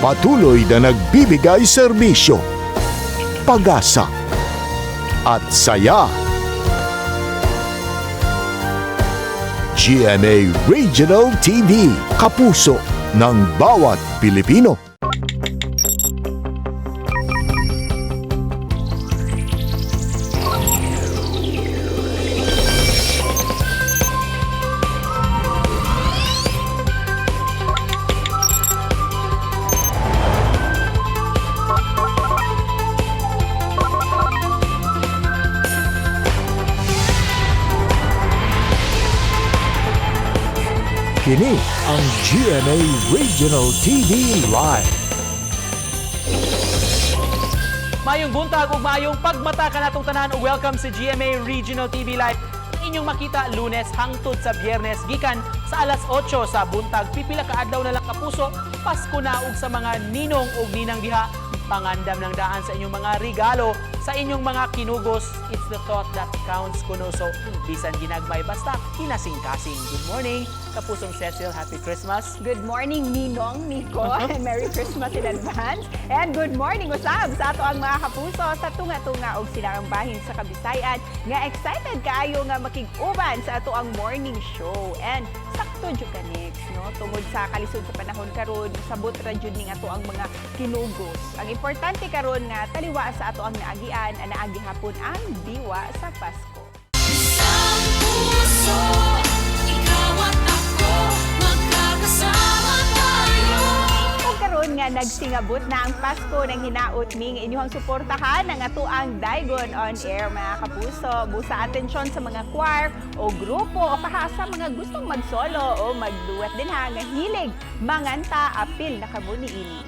Patuloy na nagbibigay serbisyo, pag-asa at saya. GMA Regional TV, kapuso ng bawat Pilipino. Kini ang GMA Regional TV Live. Mayong buntag ug maayong pagmata kanatong tanan ug welcome sa GMA Regional TV Live. Ang inyong makita Lunes hangtod sa Biyernes gikan sa alas 8 sa buntag. Pipila ka adlaw na lang, kapuso, Pasko na, ug sa mga ninong ug ninang diha, pangandam ng daan sa inyong mga regalo, sa inyong mga kinugos. It's the thought that counts kuno. So, bisan ginagmay, basta kinasing-kasing. Good morning, kapusong Cecil. Happy Christmas. Good morning, Ninong Nico, and Merry Christmas in advance. And good morning, usab, sa ato ang mga kapuso sa tunga-tunga og silangang bahin sa Kabisayan nga excited kaayo nga makig-uban sa ato ang morning show. And sakto jud ka, Nix, no? Tungod sa kalisod sa panahon karon, sabot ra jud ning ato ang mga kinugos. Ang importante karon nga taliwa sa ato ang naagian, anaagi hapon ang diwa sa Pasko. Isang puso, ikaw at ako, magkakasama tayo. Ug karon nga nagsingabot na ang Pasko, ng hinaot ning inyong suportahan ang ato ang Daigon on Air, mga kapuso. Busa atensyon sa mga choir o grupo o kaha sa mga gustong magsolo o magduet din ha nga hilig manganta, apil na kamo niini.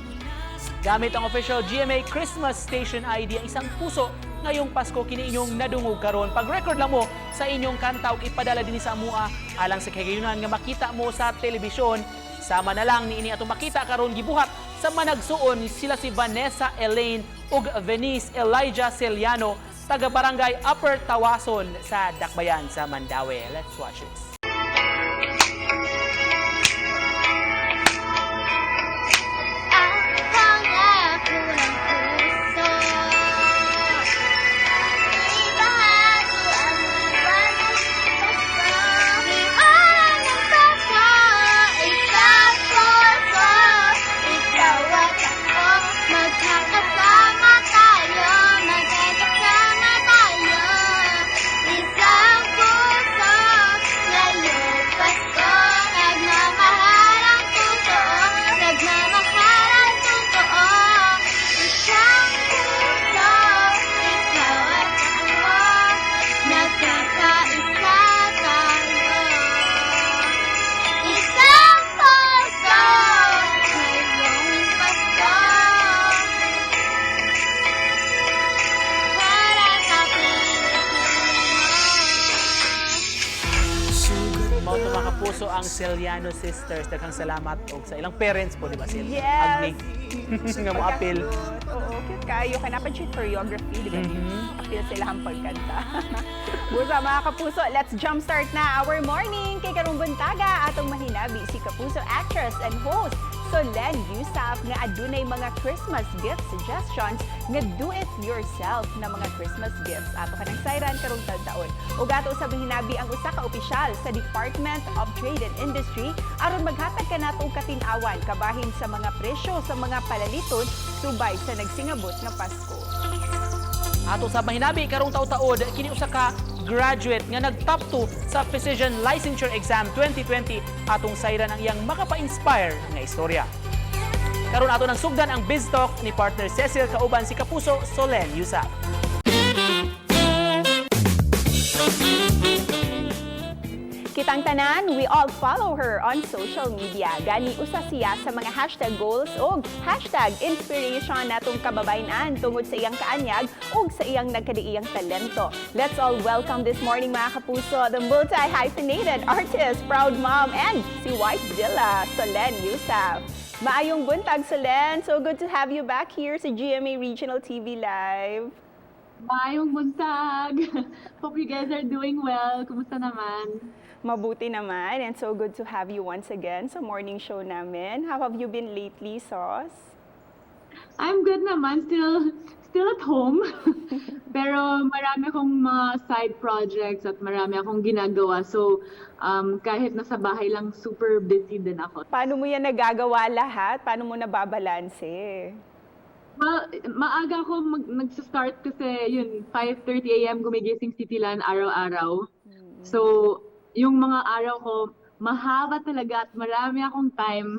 Gamit ang official GMA Christmas Station ID, ang Isang Puso ngayong Pasko, kini inyong nadungog karon. Pag-record lang mo sa inyong kanta ug ipadala dinhi sa amua alang sa kahigayunan nga makita mo sa telebisyon. Sama na lang niini atong makita karon, gibuhat sa managsuon. Sila si Vanessa Elaine ug Venice Elijah Celiano, taga Barangay Upper Tawason sa Dakbayan sa Mandaue. Let's watch this. Ang pangako ng puso, ibahagi ang liwanag ng Pasko. Liwanag ng Pasko. Isang puso, ikaw at ako, magkakasama tayo, magkakasama tayo. Isang puso, ngayong Pasko, nagmamahal ang totoo, nagmamahal ang totoo. Isang puso, ikaw at ako, nagkakaisa tayo. Isang puso, ngayong Pasko, para sa Pilipino. Mao to, mga kapuso, ang Celiano Sisters. Daghang salamat og sa ilang parents po, di ba, Sil? Yes. Agni nga mo apil. Oo, cute kayo. Kanapa siya choreography, di ba? Apil sila ang pagkanta. Busa, mga kapuso, let's jumpstart na our morning. Kay karong buntaga, atong mahinabi si kapuso actress and host Solenn Heussaff nga adunay mga Christmas gift suggestions nga do it yourself na mga Christmas gifts. Ato ka ng sayran karong taon. Ug ato sa mahinabi ang usa ka opisyal sa Department of Trade and Industry aron maghatag kanato og katin-awan kabahin sa mga presyo sa mga palaliton subay sa nagsingabot nga Pasko. Ato sa mahinabi karong taud-taod, kini usa ka graduate nga nag-top 2 sa Physician Licensure Exam 2020. Atong sayran ang iyang makapa-inspire nga istorya. Karon, ato nang sugdan ang Biz Talk ni partner Cecil kauban si kapuso Solenn Heussaff. Kitang tanan, we all follow her on social media. Gani usa siya sa mga #goals o #inspiration natong kababayen-an tungod sa iyang kaanyag ug sa iyang nagkadiiyang talento. Let's all welcome this morning, mga kapuso, the multi-hyphenated artist, proud mom, and si Wifezilla, Solenn Heussaff. Maayong buntag, Solenn. So good to have you back here sa GMA Regional TV Live. Maayong buntag! Hope you guys are doing well. Kumusta naman? Mabuti naman, and so good to have you once again sa morning show namin. How have you been lately, Sos? I'm good naman. Still at home. Pero marami akong mga side projects at marami akong ginagawa. So, kahit nasa bahay lang, super busy din ako. Paano mo yan nagagawa lahat? Paano mo nababalanse? Well, maaga ako nagsa-start kasi yun, 5:30 a.m. gumigising si Tilan araw-araw. So, yung mga araw ko, mahaba talaga at marami akong time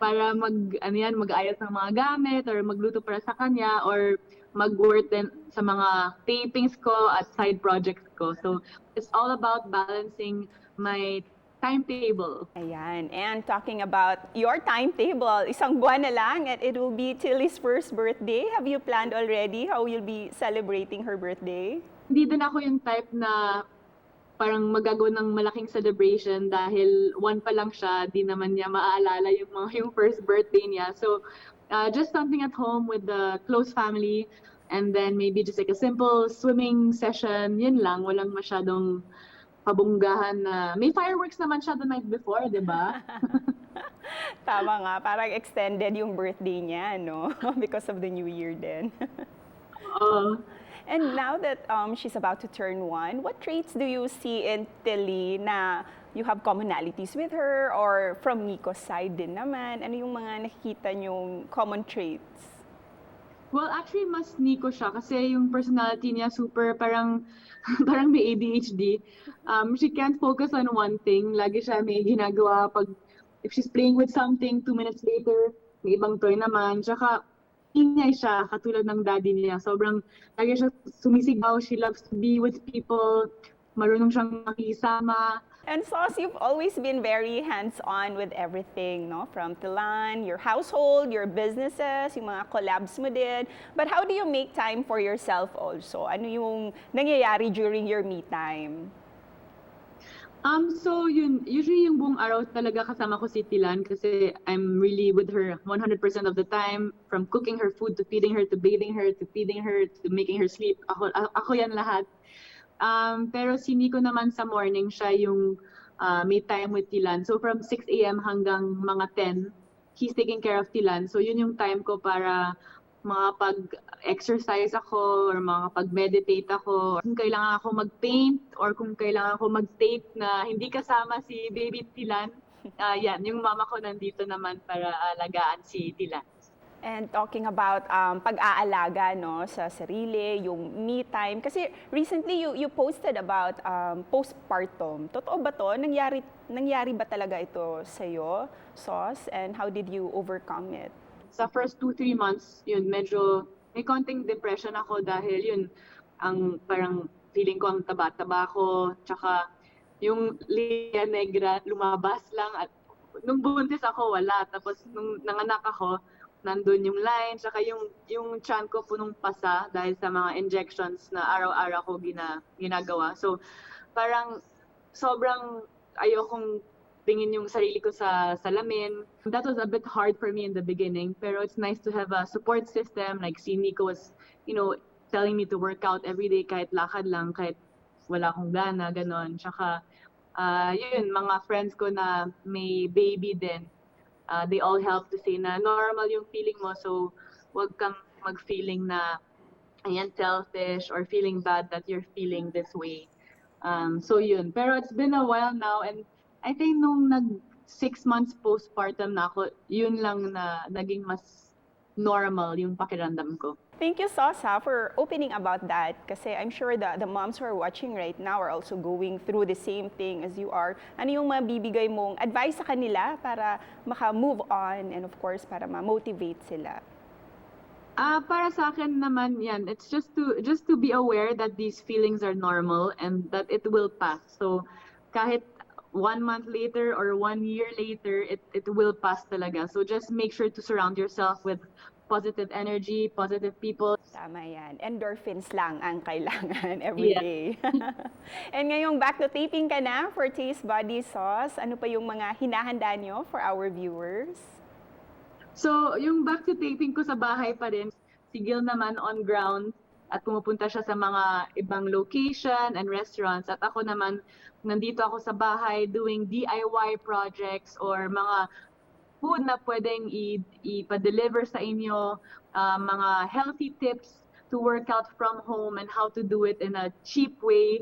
para ano yan, mag-ayos ng mga gamit or magluto para sa kanya or mag-work din sa mga tapings ko at side projects ko. So, it's all about balancing my timetable. Ayan. And talking about your timetable, isang buwan na lang and it will be Tilly's first birthday. Have you planned already how you'll be celebrating her birthday? Hindi din ako yung type na parang magagawa ng malaking celebration dahil 1 pa lang siya, di naman niya maaalala yung first birthday niya. So, just something at home with the close family and then maybe just like a simple swimming session, yun lang, walang masyadong pabonggahan na may fireworks naman siya the night before, di ba? Tama nga, parang extended yung birthday niya, no? Because of the New Year din. Oo. And now that she's about to turn 1, what traits do you see in Tilly na you have commonalities with her or from Nico's side din naman? Ano yung mga nakikita niyong common traits? Well, actually, mas Nico siya kasi yung personality niya super parang may ADHD. She can't focus on one thing. Lagi siya may ginagawa pag if she's playing with something, 2 minutes later, may ibang toy naman. Tsaka, ingay siya, katulad ng daddy niya. Sobrang, lagi siya sumisigaw. She loves to be with people. Marunong siyang makisama. And Sauce, you've always been very hands-on with everything, no? From Tilan, your household, your businesses, yung mga collabs mo din. But how do you make time for yourself also? Ano yung nangyayari during your me time? So yun, usually yung buong araw talaga kasama ko si Tilan kasi I'm really with her 100% of the time, from cooking her food to feeding her to bathing her to feeding her to making her sleep. Ako yan lahat. Pero si Nico naman sa morning, siya yung may time with Tilan. So from 6 a.m. hanggang mga 10, he's taking care of Tilan. So yun yung time ko para makapag-exercise ako or makapag-meditate ako. Kung kailangan ako mag-paint or kung kailangan ako mag-tape na hindi kasama si baby Tilan, yan, yung mama ko nandito naman para alagaan si Tilan. And talking about pag-aalaga, no, sa sarili, yung me time. Kasi recently you posted about postpartum. Totoo ba to? Nangyari ba talaga ito sa iyo, Sauce? And how did you overcome it? Sa first 2, 3 months, yun, medyo may konting depression ako dahil yun, ang parang feeling ko ang taba-taba ko, tsaka yung linya negra lumabas lang at nung buntis ako, wala. Tapos nung nanganak ako, nandun yung line, tsaka yung tiyan ko punong pasa dahil sa mga injections na araw-araw ko ginagawa. So, parang sobrang ayokong tingin yung sarili ko sa salamin. That was a bit hard for me in the beginning, pero it's nice to have a support system. Like si Nico was telling me to work out every day kahit lakad lang, kahit wala akong gana, ganon. Tsaka, yun, mga friends ko na may baby din, they all help to say na normal yung feeling mo, so wag kang mag-feeling na ayan, selfish or feeling bad that you're feeling this way. So yun. Pero it's been a while now and I think nung nag 6 months postpartum na ako, yun lang na naging mas normal yung pakiramdam ko. Thank you, Sauce, ha, for opening about that. Kasi I'm sure the moms who are watching right now are also going through the same thing as you are. Ano yung mabibigay mong advice sa kanila para maka-move on and, of course, para ma-motivate sila? Ah, para sa akin naman yan, it's just to be aware that these feelings are normal and that it will pass. So kahit one month later or one year later, it will pass talaga. So just make sure to surround yourself with positive energy, positive people. Tama yan. Endorphins lang ang kailangan every day. And ngayong back to taping ka na for Taste Buddy Sauce, ano pa yung mga hinahanda nyo for our viewers? So, yung back to taping ko, sa bahay pa rin, si Gil naman on ground at pumupunta siya sa mga ibang location and restaurants. At ako naman, nandito ako sa bahay doing DIY projects or mga food na pwedeng ipa-deliver sa inyo, mga healthy tips to work out from home and how to do it in a cheap way.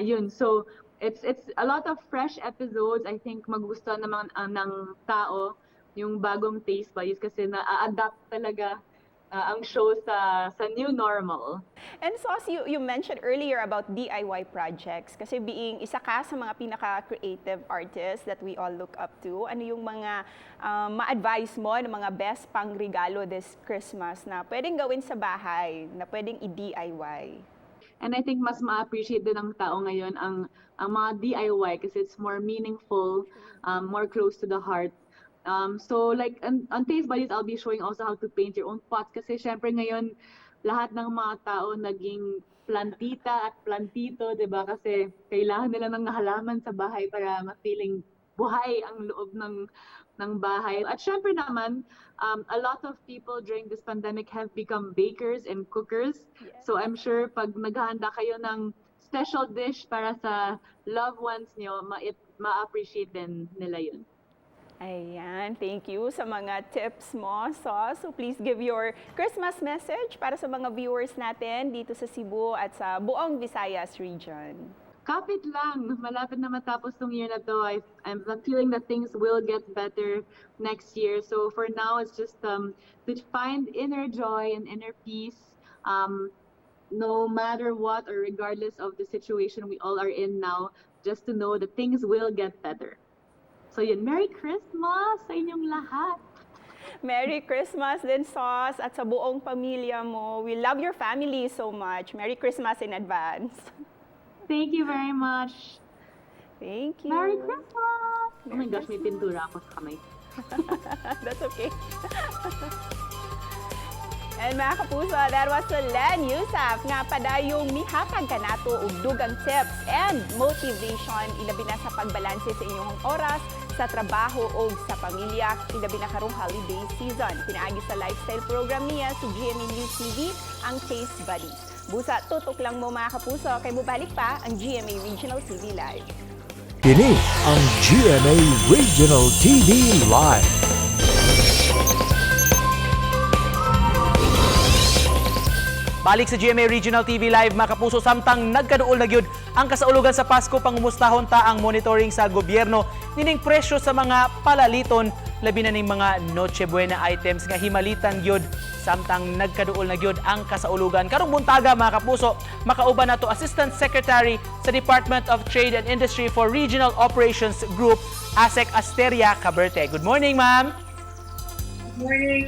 Yun. So, it's a lot of fresh episodes. I think magustuhan naman ng tao yung bagong Taste Buddies kasi na-adapt talaga ang show sa new normal. And Sauce, you mentioned earlier about DIY projects. Kasi being isa ka sa mga pinaka-creative artists that we all look up to, ano yung mga ma-advise mo ng mga best pangregalo this Christmas na pwedeng gawin sa bahay, na pwedeng i-DIY? And I think mas ma-appreciate din ng tao ngayon ang mga DIY kasi it's more meaningful, more close to the heart. So like on Taste Buddies, I'll be showing also how to paint your own pots kasi syempre ngayon lahat ng mga tao naging plantita at plantito, 'di ba? Kasi kailangan nila ng halaman sa bahay para ma-feeling buhay ang loob ng bahay. At syempre naman, a lot of people during this pandemic have become bakers and cookers. So I'm sure pag naghahanda kayo ng special dish para sa loved ones niyo, ma-appreciate din nila yun. Ayan, thank you sa mga tips mo, Sauce. So please give your Christmas message para sa mga viewers natin dito sa Cebu at sa buong Visayas region. Kapit lang. Malapit na matapos tong year na to. I'm feeling that things will get better next year. So for now, it's just to find inner joy and inner peace. No matter what or regardless of the situation we all are in now, just to know that things will get better. So yun, Merry Christmas sa inyong lahat! Merry Christmas din, Sauce, at sa buong pamilya mo. We love your family so much. Merry Christmas in advance. Thank you very much. Thank you. Merry Christmas! Oh my gosh, may pintura ako sa kamay. That's okay. And mga kapuso, that was Solenn Heussaff nga padayong mihatag kanato og dugang tips and motivation, ilabi na sa pagbalanse sa inyong oras sa trabaho o sa pamilya, ilabi na karong holiday season. Pinaagi sa lifestyle program niya sa GMA News TV, ang Taste Buddies. Busa, tutok lang mo, mga kapuso, kay mubalik pa ang GMA Regional TV Live. Kini ang GMA Regional TV Live. Balik sa GMA Regional TV Live, mga kapuso, samtang nagkaduol na gyud ang kasaulugan sa Pasko, pangumustahon ta ang monitoring sa gobyerno nining presyo sa mga palaliton, labi na ning mga Noche Buena items nga himalitan gyud samtang nagkaduol na gyud ang kasaulugan. Karong buntaga, mga kapuso, makauban nato Assistant Secretary sa Department of Trade and Industry for Regional Operations Group, ASEC Asteria Caberte. Good morning, ma'am. Good morning.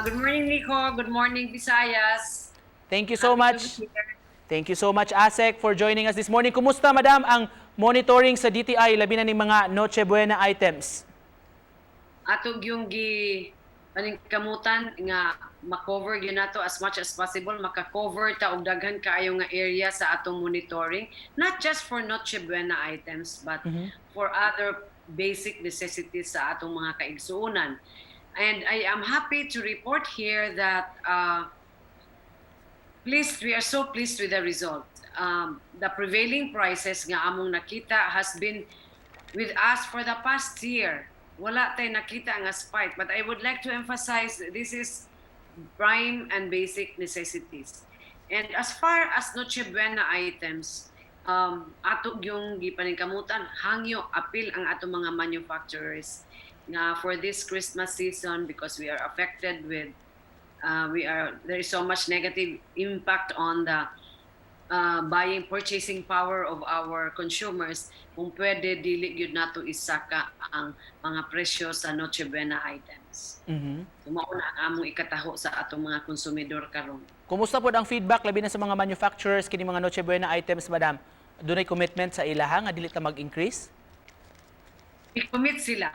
Good morning, Nico. Good morning, Visayas. Thank you so Happy to much. be here. Thank you so much, ASEC, for joining us this morning. Kumusta, madam, ang monitoring sa DTI, labi na ning mga Noche Buena items? Ato gyung gi paningkamutan nga ma-cover gyud nato as much as possible, maka-cover ta og daghan kaayo nga area sa atong monitoring, not just for Noche Buena items but for other basic necessities sa atong mga kaigsuonan. And I am happy to report here that pleased we are so pleased with the result. The prevailing prices nga among nakita has been with us for the past year. Wala tay nakita nga spike, but I would like to emphasize this is prime and basic necessities. And as far as Noche Buena items, ato yung gipaningkamutan, hangyo, apil ang ato mga manufacturers nga for this Christmas season, because we are affected with we are there is so much negative impact on the buying purchasing power of our consumers, kung pwede dili gyud nato isaka ang mga presyo sa Noche Buena items. So mao na ang among ikataho sa atong mga konsumidor karon. Kumusta pod ang feedback labi na sa mga manufacturers kini mga Noche Buena items, madam? Dunay commitment sa ilaha nga dili ta mag-increase? I-commit sila.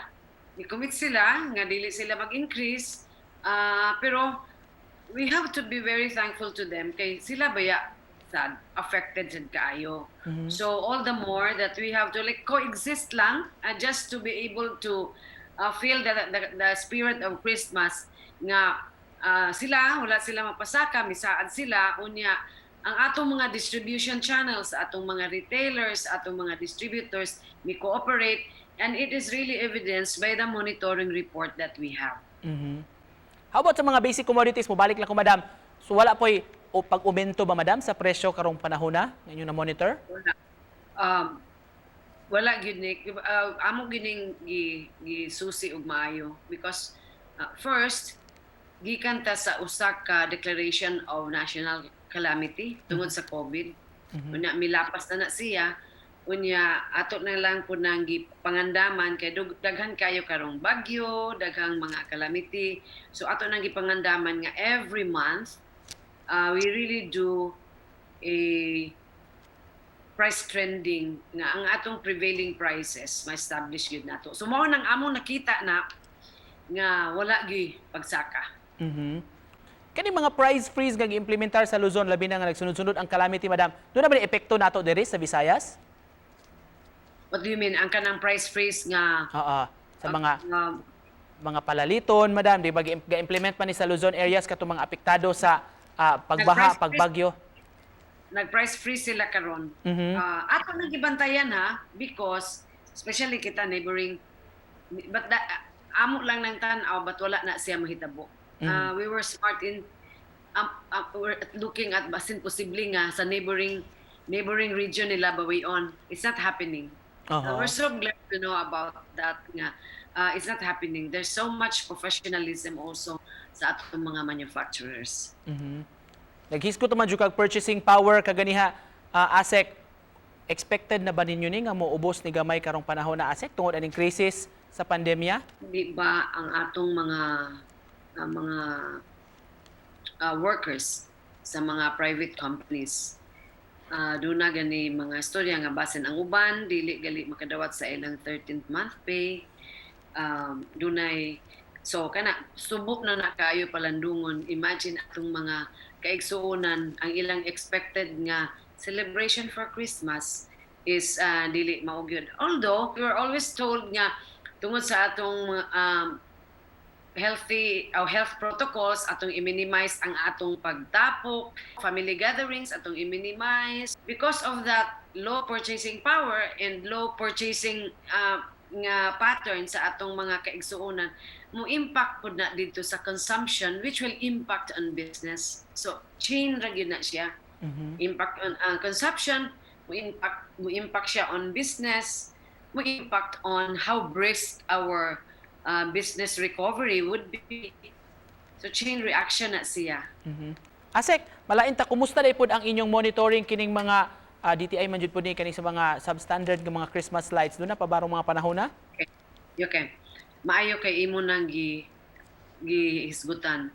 I-commit sila nga dili sila mag-increase. Pero we have to be very thankful to them kay sila baya sad affected sad kaayo. So all the more that we have to like coexist lang just to be able to feel the spirit of Christmas nga sila wala sila mapasaka, misaad sila. Unya ang atong mga distribution channels, atong mga retailers, atong mga distributors mi cooperate. And it is really evidenced by the monitoring report that we have. How about sa mga basic commodities? Mubalik lang ko, madam. So wala po'y o pag-umento ba, madam, sa presyo karong panahon na inyo na monitor? Wala. Wala gyud, Nick. Amo gining gi gisusi og maayo because first, gikan ta sa usa ka declaration of national calamity tungod sa COVID. Unya milapas na na siya. Unya ato na lang pud nang gipangandaman kay daghan kayo karong bagyo, daghang mga calamity. So ato nang gipangandaman nga every month we really do a price trending nga ang atong prevailing prices ma-establish gyud nato. So mao nang among nakita na nga wala gyud pagsaka. Kani mga price freeze nga giimplementar sa Luzon, labi na nga nagsunod-sunod ang calamity, madam. Duna ba ni epekto nato diri sa Visayas? What do you mean? Ang kanang price freeze nga Oo. Sa mga mga palaliton, madam, di ba ga-implement pa ni sa Luzon areas katong mga apektado sa pagbaha, Nag-price freeze. pagbagyo? Nag-price freeze sila karon. Ato nang gibantayan ha, because especially kita neighboring, but that, amo lang nang tan-aw, but wala na siya mahitabo. We were smart in we're looking at basin posible nga sa neighboring neighboring region nila bawion. It's not happening. We're so glad to know about that nga. It's not happening. There's so much professionalism also sa atong mga manufacturers. Naghisgot man jud kag purchasing power kaganiha, ASEC. Expected na ba ninyo ni nga moubos ni gamay karong panahon na, ASEC, tungod aning crisis sa pandemya? Di ba ang atong mga workers sa mga private companies, doon na gani mga istorya nga basin ang uban dili gali makadawat sa ilang 13th month pay, dunay, so kana subok na na kaayo palandungon. Imagine atong mga kaigsuonan, ang ilang expected nga celebration for Christmas is dili mao gyud, although we were always told nga tungod sa atong healthy o health protocols, atong i-minimize ang atong pagtapok, family gatherings atong i-minimize. Because of that low purchasing power and low purchasing nga pattern sa atong mga kaigsuonan, mo impact pud na dito sa consumption, which will impact on business. So chain ra gyud na siya. Impact on consumption, mo impact siya on business, mo impact on how brisk our business recovery would be. So chain reaction na siya. ASEC, malain ta, kumusta na pod ang inyong monitoring kining mga DTI man jud pod ni kaning sa mga substandard nga mga Christmas lights? Duna pa barong mga panahon na? Okay. Maayo kay imo nang gi gihisgutan.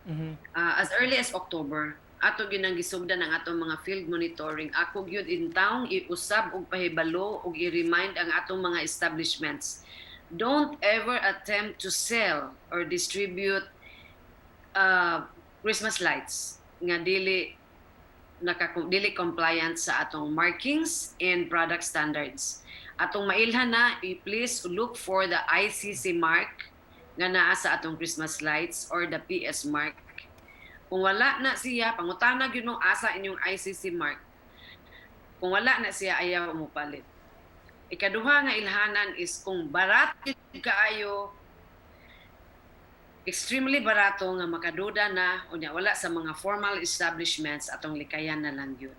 As early as October, ato gyud nang gisugdan ang atong mga field monitoring. Ako gyud in town iusab og pahibalo og i-remind ang atong mga establishments. Don't ever attempt to sell or distribute Christmas lights nga dili compliant sa atong markings and product standards. Atong mailhan na, please look for the ICC mark nga naa sa atong Christmas lights or the PS mark. Kung wala na siya, pangutana gyud mo asa inyong ICC mark. Kung wala na siya, ayaw mo palit. Ikaduha nga ilhanan is kung barato gyud kaayo, extremely barato nga makaduda na unya wala sa mga formal establishments, atong likayan na lang yun.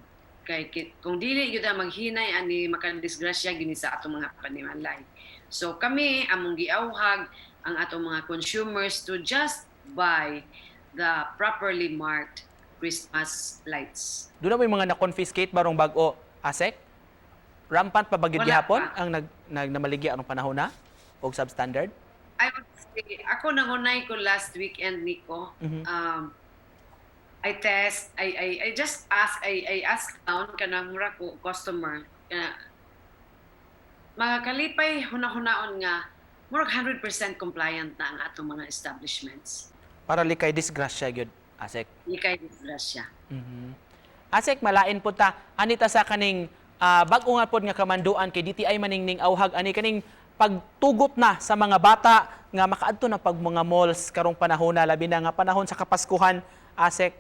Kay kung dili gyud ang maghinay ani, makadisgrasya gini sa atong mga panimalay. So kami, among giawhag ang atong mga consumers to just buy the properly marked Christmas lights. Duna mo yung mga na-confiscate barong bag-o, ASEC? Rampant pa ba gyud Wala gihapon pa. ang nag namaligya anong panahon na og substandard? I would say, ako nangunay ko last weekend, Nico. I test, I just ask, I ask down kanang mura ko customer. Kana, mga kalipay huna-hunaon nga murag 100% compliant na ang atong mga establishments. Para likay disgrasya gyud, ASEC. Likay disgrasya. ASEC, malain po ta anita sa kaning bag-o nga pod nga kamanduan kay DTI maning ning auhag ani kaning pagtugot na sa mga bata nga makaadto na pag mga malls karong panahon na, labi na nga panahon sa Kapaskuhan, ASEC.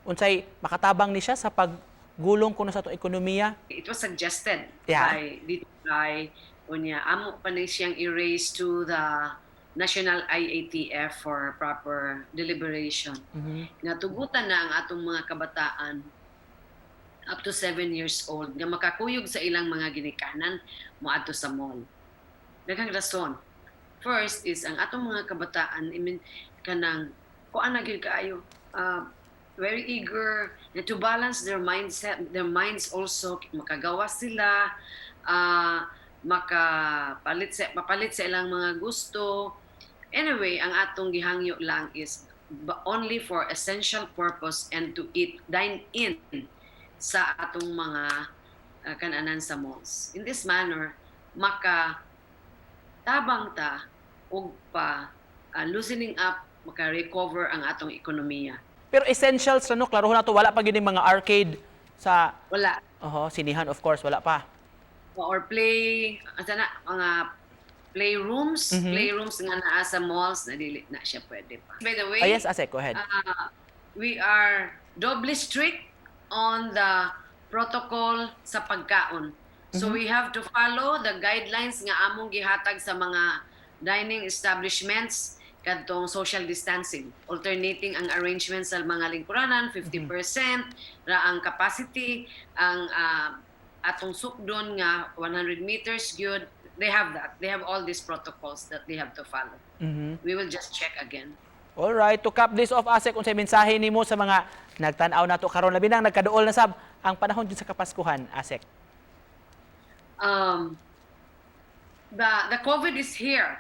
Unsay makatabang ni siya sa paggulong kuno sa atong ekonomiya? It was suggested by DTI. Unya amo pa ni siyang i-raise to the National IATF for proper deliberation. Nga tugutan na ang atong mga kabataan up to 7 years old nga makakuyog sa ilang mga ginikanan moadto sa mall. Daghang rason. First is ang atong mga kabataan, I mean, kanang kuan na gyud kaayo, very eager na to balance their mindset, their minds also, makagawas sila, makapalit sa mapalit sa ilang mga gusto. Anyway, ang atong gihangyo lang is only for essential purpose and to eat, dine in sa atong mga kananan sa malls. In this manner, maka tabang ta og pa loosening up, maka-recover ang atong ekonomiya. Pero essentials ra, no, klarohon nato, wala pa gyud ning mga arcade sa Wala. Oho, sinihan, of course, wala pa. Or play asa na mga playrooms, playrooms nga naa sa malls na dili na siya pwede pa. By the way, Ah, yes, Asek, go ahead. We are doubly strict on the protocol sa pagkaon. So we have to follow the guidelines nga among gihatag sa mga dining establishments kadtong social distancing, alternating ang arrangements sa mga lingkuranan, 50% ra ang capacity, ang atong sukdon nga 100 meters gyud. They have that. They have all these protocols that they have to follow. We will just check again. All right, to cap this off, Asek, unsay mensahe nimo sa mga nagtan-aw nato karon, labi nang nagkaduol na sab ang panahon dyan sa Kapaskuhan, Asek? The COVID is here.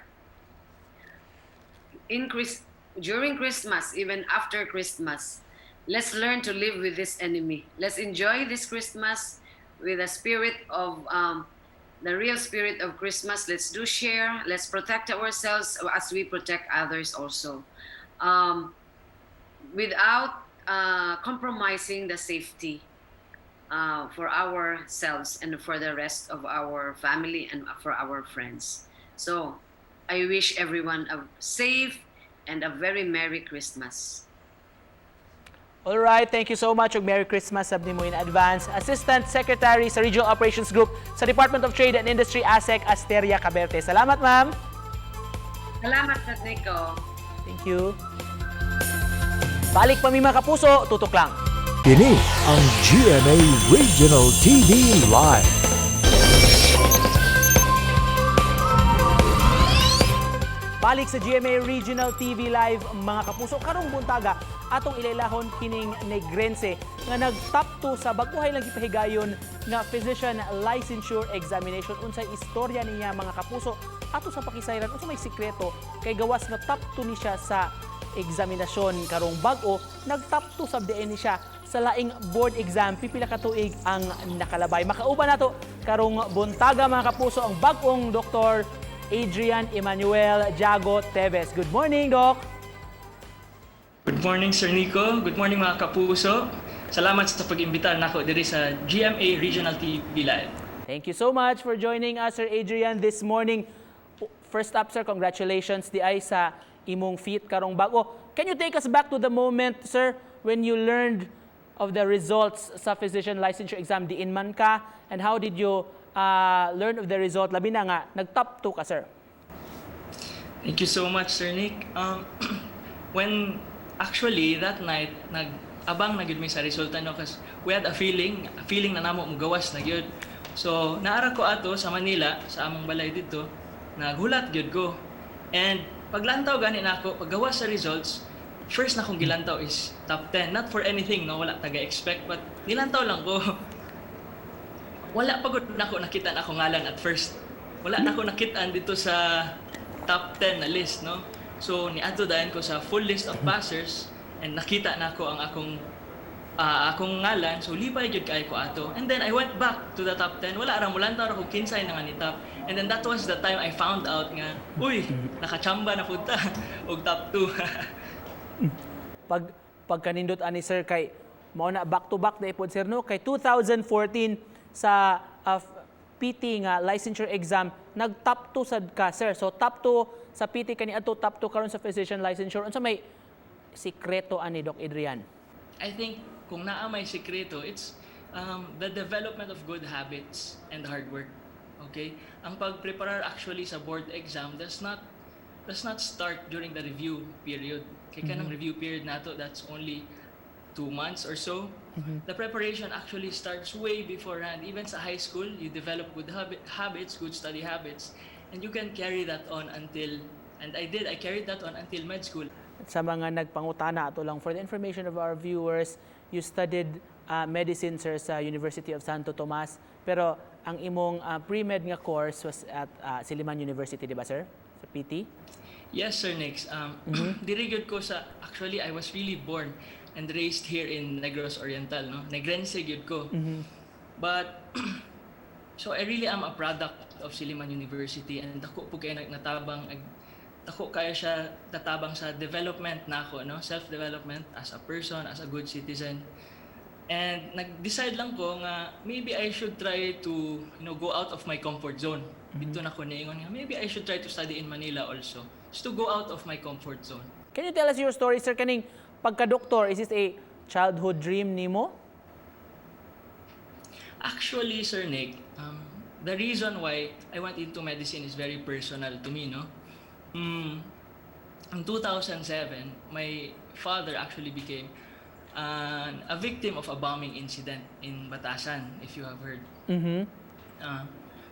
During Christmas, even after Christmas, let's learn to live with this enemy. Let's enjoy this Christmas with the spirit of the real spirit of Christmas. Let's do share. Let's protect ourselves as we protect others also, without compromising the safety for ourselves and for the rest of our family and for our friends. So I wish everyone a safe and a very Merry Christmas. All right, thank you so much ug Merry Christmas sab nimo in advance. Assistant Secretary sa Regional Operations Group sa Department of Trade and Industry, Asek Asteria Caberte. Salamat, ma'am. Salamat, Nico. Thank you. Balik pa mi, mga kapuso, tutok lang. Kini ang GMA Regional TV Live. Balik sa GMA Regional TV Live, mga kapuso, karong buntaga atong ilailahon kining Negrense nga nag-top 2 sa baguhay lang gipahigayon nga physician licensure examination. Unsay istorya niya, mga kapuso, ato sa pakisayran unsa may sikreto kay gawas nga top 2 ni siya sa eksaminasyon karong bag-o, nag-top 2 sab diay ni siya sa laing board exam pipila ka tuig ang nakalabay. Makauban nato karong buntaga, mga kapuso, ang bag-ong Dr. Adrian Emmanuel Jago Teves. Good morning, Doc. Good morning, Sir Nico. Good morning, mga kapuso. Salamat sa pag-imbita nako diri sa GMA Regional TV Live. Thank you so much for joining us, Sir Adrian, this morning. First up, sir, congratulations di ay sa imong feat karong bago. Can you take us back to the moment, sir, when you learned of the results sa physician licensure exam? Diin man ka, and how did you learn of the result? Labi na nga, nag-top 2 ka, sir. Thank you so much, Sir Nick. When actually that night nag-abang na gyud mi sa resulta, no, kasi we had a feeling na namo mugawas na gyud. So naara ko ato sa Manila sa among balay didto, naghulat gyud ko. And paglantaw gani nako, paggawas sa results, first na akong gilantaw is top 10. Not for anything, no, wala taga expect, but nilantaw lang ko. Wala pa gud nako nakita na akong ngalan at first. Wala na ako nakitaan didto sa top 10 na list, no? So niadto dayon ko sa full list of passers and nakita na ako ang akong ngalan. So lipay gyud kaayo ko ato. And then I went back to the top 10. Wala ra, mulantaw ra ko kinsay na nga ni top. And then that was the time I found out nga, uy, nakachamba na pud ta og top 2. Pagkanindot ani, sir, kay mao na back to back na ipod, sir, no, kay 2014 sa PT nga licensure exam nag top 2 sad ka, sir. So top 2 sa PT kaniadto, top 2 karon sa physician licensure. Unsa may sikreto ani, Doc Adrian? I think kung naa may sikreto, it's the development of good habits and hard work. Okay? Ang pagpreparar actually sa board exam does not start during the review period. Kay kanang review period nato, that's only 2 months or so. The preparation actually starts way beforehand. Even sa high school, you develop good habits, good study habits, and you can carry that on until, and I did, I carried that on until med school. Sa mga nagpangutana ato lang, for the information of our viewers, you studied medicine, sir, sa University of Santo Tomas, pero ang imong pre-med nga course was at Silliman University, di ba, sir? Sa PT? Yes, Sir Nix. Diri gyud ko sa, actually, I was really born and raised here in Negros Oriental, no? Negrense gyud ko. But so I really am a product of Silliman University and dako po kaayo natabang, dako kaayo siya natabang sa development nako, no? Self-development as a person, as a good citizen. And nag-decide lang ko nga maybe I should try to go out of my comfort zone. Didto na ko niingon nga maybe I should try to study in Manila also. Just to go out of my comfort zone. Can you tell us your story, sir? Kaning pagka-doktor, is this a childhood dream nimo? Actually, Sir Nick, the reason why I went into medicine is very personal to me, no? In 2007, my father actually became a victim of a bombing incident in Batasan, if you have heard.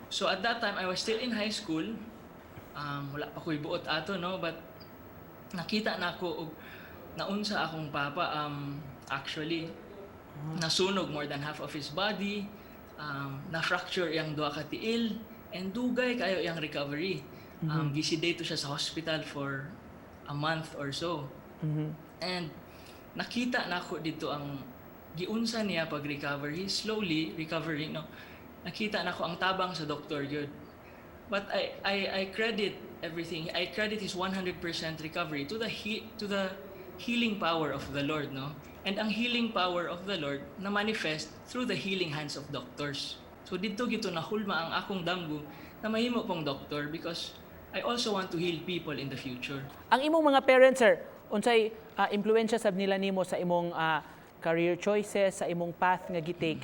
So at that time, I was still in high school. Wala pa ko'y buot ato, no? But nakita na ako og naunsa akong papa, actually nasunog more than half of his body, na-fracture iyang duha ka tiil, and dugay kaayo iyang recovery. Gisedate siya sa hospital for a month or so. And nakita nako didto ang giunsa niya pag-recover. He's slowly recovering, no? Nakita nako ang tabang sa doktor gyud. But I credit everything. I credit his 100% recovery to the healing power of the Lord, no? And ang healing power of the Lord na manifest through the healing hands of doctors. So didto gyud to nahulma ang akong damgo na mahimo pong doctor because I also want to heal people in the future. Ang imong mga parents, sir, unsay impluwensya sab nila nimo sa imong career choices, sa imong path nga gitake?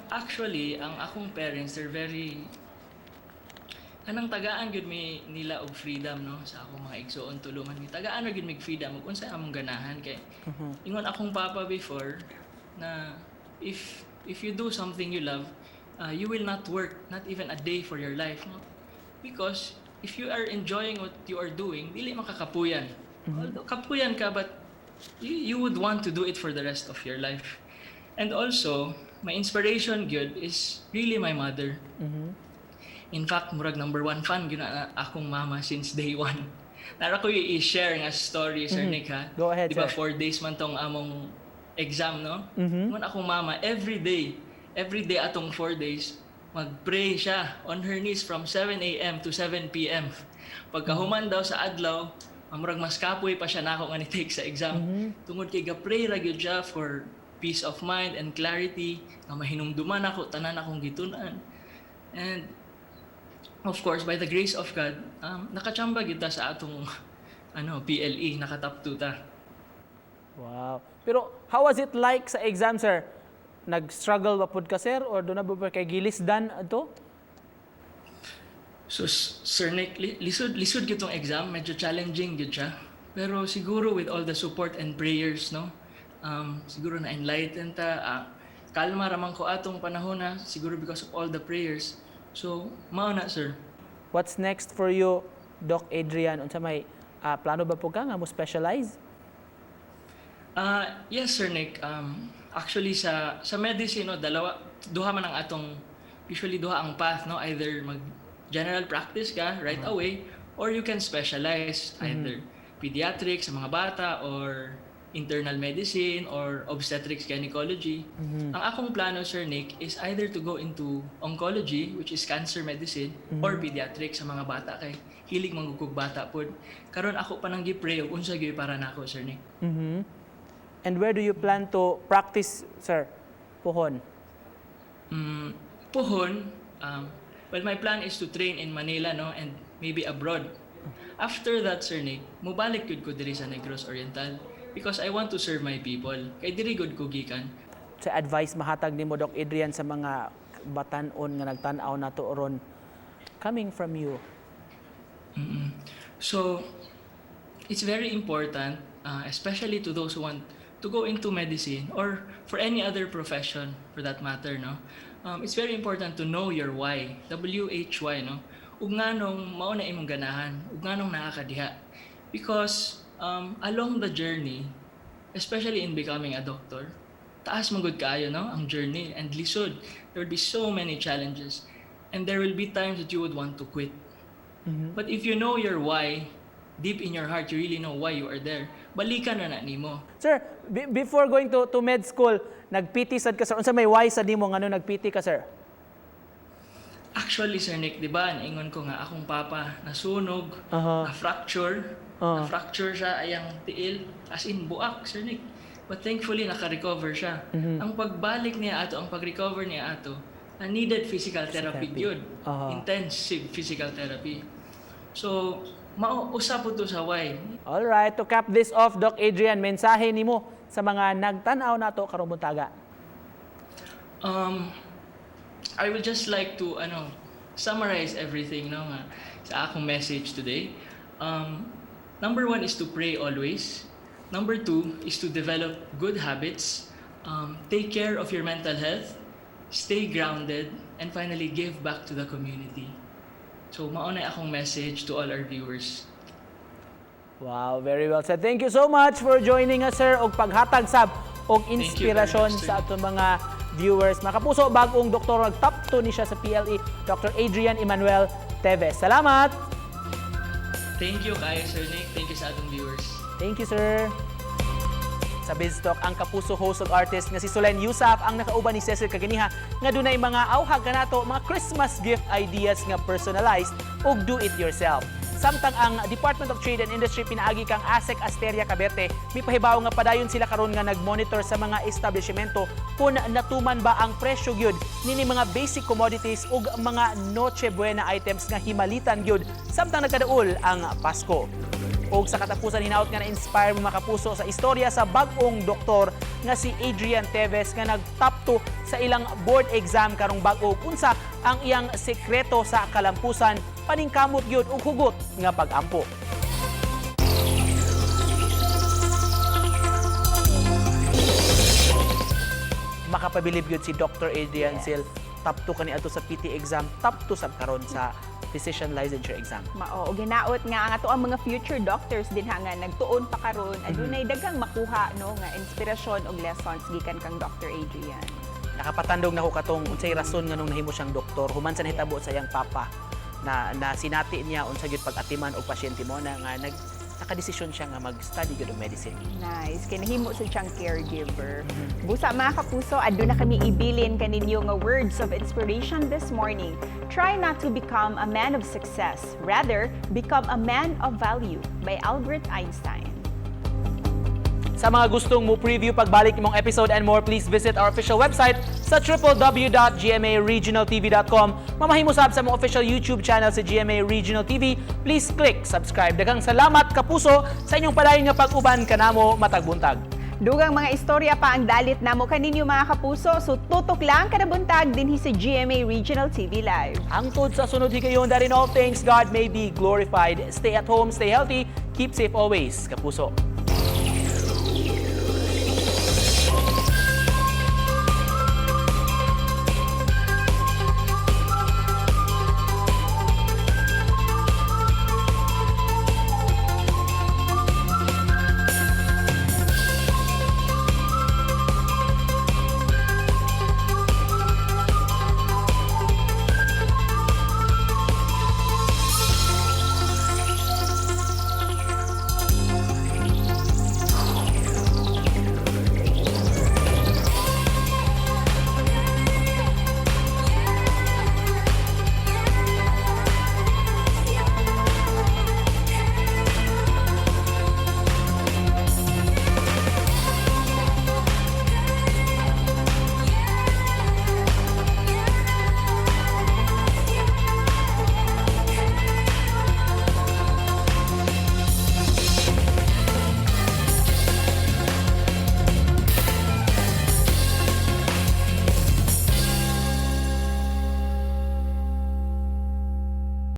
Actually, ang akong parents, they're very kanang tagaan gyud mi nila og freedom, no, sa akong mga igsuon, tulungan mi, tagaan ra gyud mig freedom ug unsa among ganahan, kay ingon akong papa before na if you do something you love, you will not work not even a day for your life, no? Because if you are enjoying what you are doing, dili makakapuyan. Although kapuyan ka, but you would want to do it for the rest of your life. And also my inspiration gyud is really my mother. In fact, murag number one fan gyud na akong mama since day one. Naa ra ko i-share nga story, Sir Nick, ha. Go ahead, Di ba sir. 4 days man tong among exam, no? Ingon akong mama, every day atong 4 days, mag-pray siya on her knees from 7 a.m. to 7 p.m. Pagkahuman daw sa adlaw, murag mas kapoy pa siya nako nga ni-take sa exam. Tungod kay ga-pray ra gyud siya for peace of mind and clarity, nga mahinumduman ako tanan akong gitun-an. And of course, by the grace of God, nakachamba gyud ta sa atong ano, PLE, naka-top 2 ta. Wow. Pero how was it like sa exam, sir? Nag-struggle ba pud ka, sir, or duna ba kay gilisdan ato? So, Sir Nick, lisod, lisod gyud tong exam, medyo challenging gyud siya. Pero siguro with all the support and prayers, no? Siguro na enlighten ta, kalma raman ko atong panahon na, siguro because of all the prayers. So, mao na, sir. What's next for you, Doc Adrian? Unsa may plano ba pud ka nga mo specialize? Yes, Sir Nick. Actually, sa medicine, no, dalawa, duha man ang atong, usually duha ang path, no? Either mag general practice ka right away, or you can specialize either pediatrics sa mga bata, or internal medicine, or obstetrics gynecology. Ang akong plano, Sir Nick, is either to go into oncology, which is cancer medicine, or pediatrics sa mga bata kay hilig man gud kog bata pod. Karon ako pa nang gi-pray og unsa gyud para nako, Sir Nick. And where do you plan to practice, sir? Puhon. Puhon, well, my plan is to train in Manila, no, and maybe abroad. After that, Sir Nick, mubalik gyud ko diri sa Negros Oriental because I want to serve my people. Kay diri gud ko gikan. Sa advice mahatag nimo, Doc Adrian, sa mga batan-on nga nagtan-aw nato ron coming from you? So, it's very important, especially to those who want to go into medicine or for any other profession for that matter, no? It's very important to know your why, WHY, no? Ug nganong mao na imong ganahan, ug nganong naa ka diha. Because along the journey, especially in becoming a doctor, taas man gud kaayo, no, ang journey and lisod. There will be so many challenges and there will be times that you would want to quit. But if you know your why, deep in your heart, you really know why you are there. Balikan na na nimo. Sir, before going to med school, nag-PT sad ka, sir. Unsa may why sa nimo ngano nag-PT ka, sir? Actually, Sir Nick, di ba, naingon ko nga akong papa nasunog, na-fracture, na-fracture siya ayang tiil, as in buak, Sir Nick. But thankfully, naka-recover siya. Ang pagbalik niya ato, ang pag-recover niya ato, needed physical therapy Therapy. Yun. Intensive physical therapy. So, mao usa po to sa why. All right, to cap this off, Doc Adrian, mensahe nimo sa mga nagtan-aw nato karong buntaga. I would just like to ano summarize everything, no, nga sa akong message today. Number one is to pray always. Number two is to develop good habits. Take care of your mental health. Stay grounded, and finally give back to the community. So mao na akong message to all our viewers. Wow, very well said. Thank you so much for joining us, sir, og paghatag sab og Thank you very inspirasyon much, sir. sa atong mga viewers. Mga kapuso, bagong doktor, nag top 2 ni siya sa PLE, Dr. Adrian Emmanuel Teves. Salamat! Thank you kaayo, Sir Nick. Thank you sa atong viewers. Thank you, sir. Sa BizTalk, ang kapuso host ug artist nga si Solenn Heussaff ang nakauban ni Cecil kaganiha nga dunay mga auhag kanato, mga Christmas gift ideas nga personalized ug do it yourself. Samtang ang Department of Trade and Industry pinaagi kang ASEC Asteria Caberte mipahibaw nga padayon sila karon nga nagmonitor sa mga establishmento kung natuman ba ang presyo gyud nini mga basic commodities ug mga Noche Buena items nga himalitan gyud samtang nagkadaol ang Pasko. Og sa katapusan, hinaot nga na-inspire mo, mga kapuso, sa istorya sa bag-ong doktor nga si Adrian Teves nga nag-top 2 sa ilang board exam karong bag-o, unsa ang iyang sekreto sa kalampusan, paningkamot gyud ug hugot nga pag-ampo. Makapabilib gyud si Dr. Adrian Sil. Top 2 kani ato sa PT exam, top 2 sab karon sa physician licensure exam. Mao, og hinaot nga ang ato ang mga future doctors din ha nga nagtuon pa karon adunay daghang makuha, no, nga inspirasyon og lessons gikan kang Dr. Adrian. Nakapatandog nako katong unsay rason nga nung nahimo siyang doktor human sa nahitabo sa iyang papa na na sinati niya unsa gyud pag-atiman og pasyente mo na nga nakadesisyon siya nga mag-study gyud og medicine. Nice. Kay nahimo sa siyang caregiver. Busa, mga kapuso, aduna kami ibilin kaninyo nga words of inspiration this morning. "Try not to become a man of success. Rather, become a man of value," by Albert Einstein. Sa mga gustong mo preview pagbalik nimong episode and more, please visit our official website sa www.gmaregionaltv.com. Mamahimo sab sa among official YouTube channel sa GMA Regional TV. Please click subscribe. Daghang salamat, kapuso, sa inyong padayon nga pag-uban kanamo matag buntag. Dugang mga istorya pa ang dalit namo kaninyo, mga kapuso. So tutok lang kada buntag dinhi sa GMA Regional TV Live. Hangtod sa sunod higayon, that in all things God may be glorified. Stay at home, stay healthy, keep safe always, kapuso.